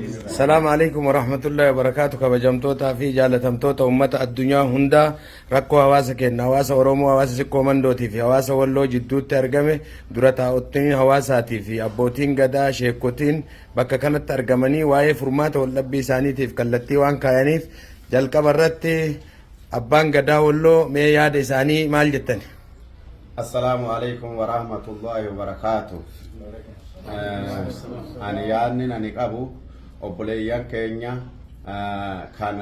Salaamu alaikum warahmatullahi wabarakaatu. Kabajamtootaa fi jaalatamtoota uummata addunyaa hundaa, rakkoo hawaasa keenya, hawaasa Oromoo, hawaasa Sikkoo Mandootii fi hawaasa Walloo jidduutti argame, dura taa'otni hawaasaatii fi abbootiin gadaa, sheekotiin bakka kanatti argamanii waa'ee furmaata waldhabbii isaaniitiif kallattii waan kaayaniif, jalqaba irratti abbaan gadaa Walloo mee yaada isaanii maal jettan? Assalaamu alaikum wa rahmatullahi wa barakaatu. Ani yaadni ani qabu, obboleeyyan keenya kan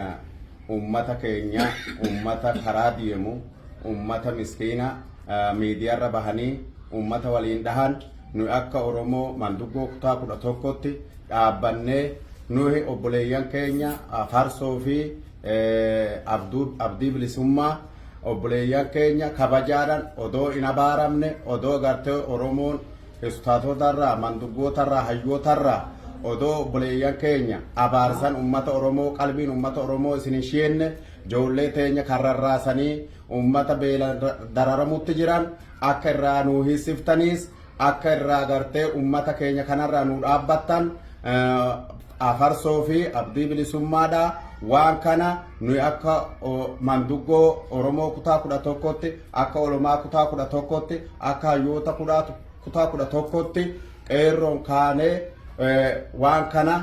ummata keenya, ummata karaa deemu, ummata miskiina miidiyaarra bahanii ummata waliin dhahan, nuyi akka Oromoo manduggoo kutaa 11tti dhaabbannee, nuyi obboleeyyan keenya Farsoo fi Abdii Bilisummaa, obboleeyyan keenya kabajaadhaan odoo hin abaaramne, odoo gartee Oromoon ustaazotarraa, manduggootarraa, hayyootarraa odoo obboleeyyan keenya abaarsan ummata Oromoo, qalbiin ummata Oromoo isin hin sheenne, ijoollee teenya kan rarraasanii ummata beela dararamutti jiran akka irraa nuu hiisiftaniis, akka irraa gartee ummata keenya kanarraa nuu dhaabbattan, Afarsoo fi Abdii Bilisummaadha. Waan kana nuyi akka manduggoo Oromoo kutaa 11tti, akka olomaa kutaa 11tti, akka hayyoota kutaa 11tti qeerroon kaanee waan kana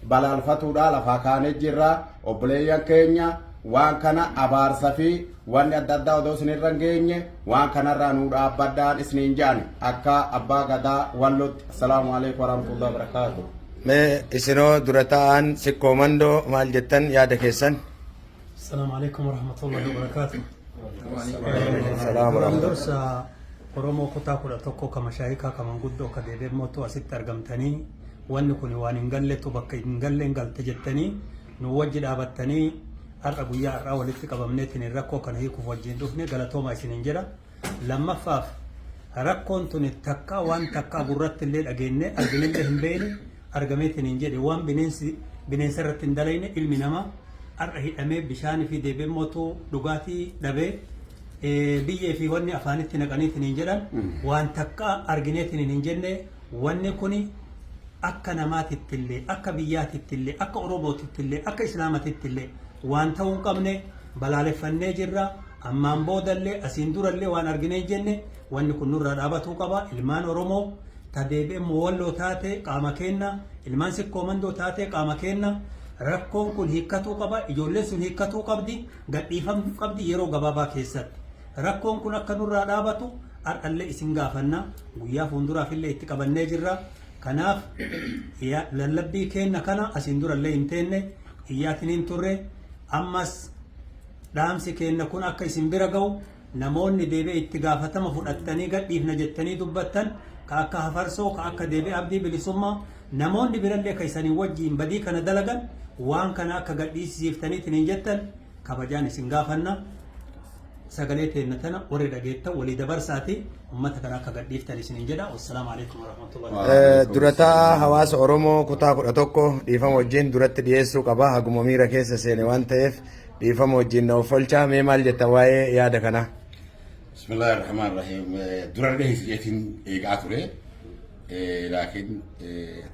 balaalfatuudha lafaa kaanee jirra. Obboleeyyan keenya, waan kana abaarsa fi wanni adda addaa odoo isinirra hin geenye waan kanarraa nuu dhaabbadhaan isiniin jedhan akka abbaa gadaa Wallootti. Assalaamu alaikum warahmatullahi wabarakaatu. Mee isinoo dura ta'an Sikkoo Mandoo maal jettan, yaada keessan? Assalamu alaikum warahmatullahi wabarakatuh. Salaam Duraan warahmatullahi. dursa Oromoo kutaa 11, ka mashaayikaa, ka manguddoo, ka deebee mootuu asitti argamtanii, wanni kun waan hin galletu bakka hin galle hin galte jettanii nu wajji dhaabattanii, har'a guyyaa har'aa walitti qabamneetiin rakkoo kana hiikuuf wajjin dhufne, galatoomaa isiniin jedha. Lammaffaaf, rakkoon tuni takkaa waan takkaa gurratti illee dhageenne arginillee hin beekne argameetiin hin jedhe. Waan bineensi bineensa irratti hin dalayne ilmi namaa har'a hidhamee, bishaanii fi deebee mootuu dhugaatii dhabee, biyyee fi wanni afaanitti naqaniitiin hin jedhan, waan takkaa argineetiin hin jenne. Wanni kuni akka namaatittillee, akka biyyaatittillee, akka Oromootittillee, akka Islaamatittillee waan ta'uu hin qabne balaaleffannee jirra. Ammaan boodallee, asiin durallee waan arginee hin jenne, wanni kun nurraa dhaabatuu qaba. Ilmaan Oromoo ta deebi'ee immoo Walloo taate qaama keenna, ilmaan Sikkoo Mandoo taate qaama keenna. Rakkoon kun hiikkatuu qaba. Ijoolleen sun hiikkatuu qabdi, gadhiifamuu qabdi yeroo gabaabaa keessatti. Rakkoon kun akka nurraa dhaabatu har'allee isin gaafanna, guyyaa fuulduraafillee itti qabannee jirra. Kanaaf lallabbii keenna kana asiin durallee hin teenne iyyaatiin hin turre. Ammas dhaamsi keenna kun akka isin bira ga'u, namoonni deebi'e itti gaafatama fudhattanii gadhiifna jettanii dubbattan, ka akka Hafarsoo, ka akka deebi'e Abdii Bilisummaa, namoonni birallee ka isanii wajjiin badii kana dalagan, waan kana akka gadhiisisiiftaniitiin hin jettan kabajaan isin gaafanna. Sagalee teenna tana warri dhageettan walii dabarsaati ummata kana akka gadhiiftan isinin jedha. Wassalaamu alaikum warahmatullahi. Dura taa'aa hawaasa Oromoo kutaa 11, dhiifama wajjin duratti dhiyeessuu qaba. Haguma miira keessa seene waan ta'eef dhiifama wajjin na offolchaa. Mee maal jetta waa'ee yaada kanaa? Bismillaahi Rahmaan Rahiim. Dura dhiyeessi jeetiin eegaa ture. Laakiin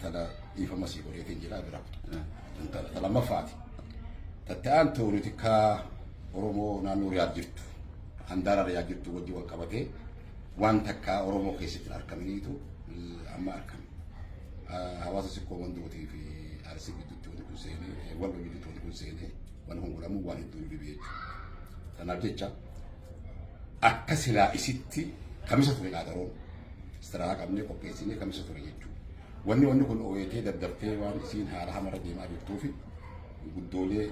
tana dhiifama sii godheetiin jira bira. Ta lammaffaati. Tatti aantu, nuti akka Oromoo naannoo Riyaad jirtu, handaara Riyaad jirtu wajjin wal qabatee, waan takkaa Oromoo keessatti hin argaminiitu amma argame. Hawaasa Sikkoo Mandootii fi Arsii gidduutti wanti kun seenee, Walloo gidduutti wanti kun seenee, wanti kun godhamu waan hedduu nu dhibee jechuudha. Kanaaf jecha akka silaa isitti Kamisa ture qaxaroon istirahaa qabnee qopheessinee Kamisa ture jechuudha. Wanni kun ooyetee daddaftee waan isiin haala hamarra deemaa jirtuufi, guddoolee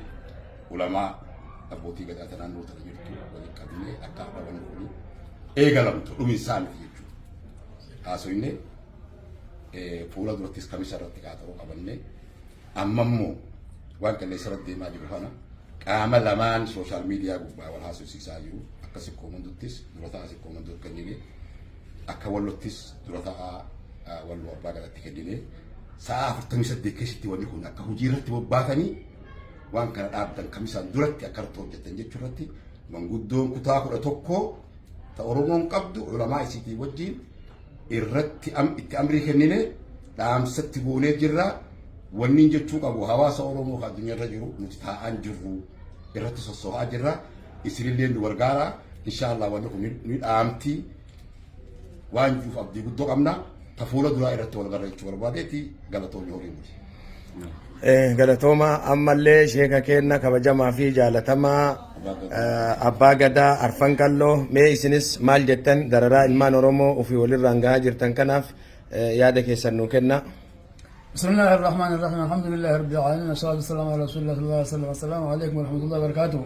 ulamaa, abbootii gadaa ta naannoo tana jirtu waliin qabnee akka har'a wanni kun eegalamtu dhuminsaa miti jechuudha. Haasoyne fuula durattis Kamisa irratti qaaxaroo qabannee, amma immoo waan qilleensa irratti deemaa jiru kana qaama lamaan social media gubbaa wal haasofsiisaa jiru, akka Sikkoo Manduttis dura ta'a Sikkoo Manduutti kennine, akka Wallottis dura ta'a Walloo abbaa gadaatti kennine, sa'a 48 keessatti wanni kun akka hojii irratti bobbaatanii waan kana dhaabdan, Kamisaan duratti akka irratti hojjettan jechuu irratti manguddoon kutaa 11 ta Oromoon qabdu ulamaa isiitii wajjin irratti itti amrii kennine, dhaamsatti goonee jirra. Wanni jechuu qabu, hawaasa Oromoo kan addunyaarra jiru, nuti taa'aan jirru irratti sosso'aa jirra. Isinillee nu gargaara. Inshaallah wanni kun ni dhaamti. Waan jiruuf abdii guddoo qabna. Ta fuula duraa irratti wal garra jechuu barbaadeeti. Galatoomii, horii buli. Galatooma. Ammallee sheeka keenna kabajamaa fi jaalatamaa, abbaa gadaa Arfan Qalloo, mee isinis maal jettan? Dararaa ilmaan Oromoo ofii walirraan gahaa jirtan kanaaf yaada keessan nuu kenna. بسم الله الرحمن الرحيم، الحمد لله رب العالمين، والصلاة والسلام على رسول الله صلى الله عليه وسلم. السلام عليكم ورحمة الله وبركاته.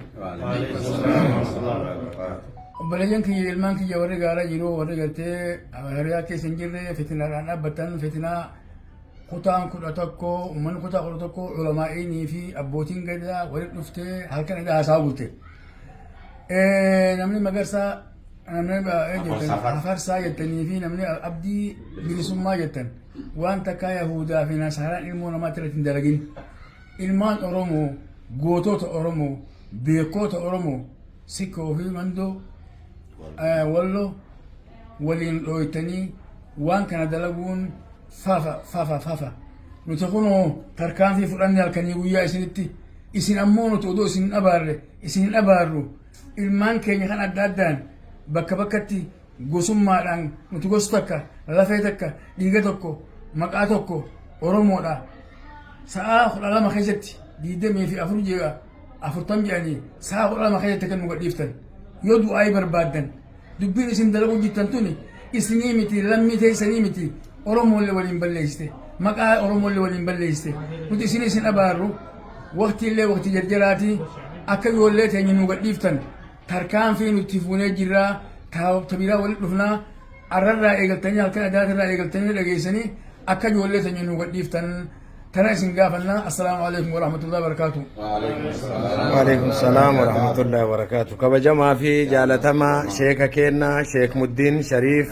Obboleeyyan kiyya, ilmaan kiyya, warri gaaraa jiru, warri gartee hiriyaa keessa hin jirre, fitinaadhaan dhaabbatan, fitinaa kutaan 11, uummanni kutaa 11, ulamaa'iinii fi abbootiin gadaa walitti dhuftee halkan irra haasaa bulte. Namni Magarsaa, namni Hafarsaa jettanii fi namni Abdii Bilisummaa jettan, waan takkaa Yahudaa fi Nasaaraan ilmoo namaatti irratti hin dalagin. Ilmaan Oromoo, gootota Oromoo, beekota Oromoo, Sikkoo fi Mandoo, Walloo waliin dhooytanii waan kana dalaguun fafa, fafa, fafa. Nuti kunoo tarkaanfii fudhanne halkanii guyyaa isinitti. Isin ammoo nuti odoo isin hin abaarre, isin hin abaarru, ilmaan keenya kan adda addaan bakka bakkatti gosummaadhaan, nuti gosa takka, lafee takka, dhiiga tokko, maqaa tokko, Oromoodha. Sa'aa 12 keessatti, 24 ji'a 40 jedhanii, sa'aa 12 keessatti kan nu gadhiiftan yoo du'aayii barbaaddan. Dubbiin isin dalaguu jirtan tuni isinii miti, lammii teessanii miti, Oromoollee waliin balleessite, maqaa Oromoollee waliin balleessite. Nuti isinii isin abaarru, waqtiillee waqtii jarjaraatii, akka ijoollee teenya nu gadhiiftan tarkaanfii nuti fuunee jirraa. Tabiraa walitti dhufnaa, arrarraa eegaltanii, halkan adaatirraa eegaltanii dhageessanii, akka ijoollee teenya nu gadhiiftan tana isin gaafannaa. Assalaamu alaikum warahmatullahi wabarakaatuh. Waalaikum salaam warahmatullahi wabarakatuh. Kabajamaa fi jaalatamaa sheeka keenna, Sheek Muddiin Shariif.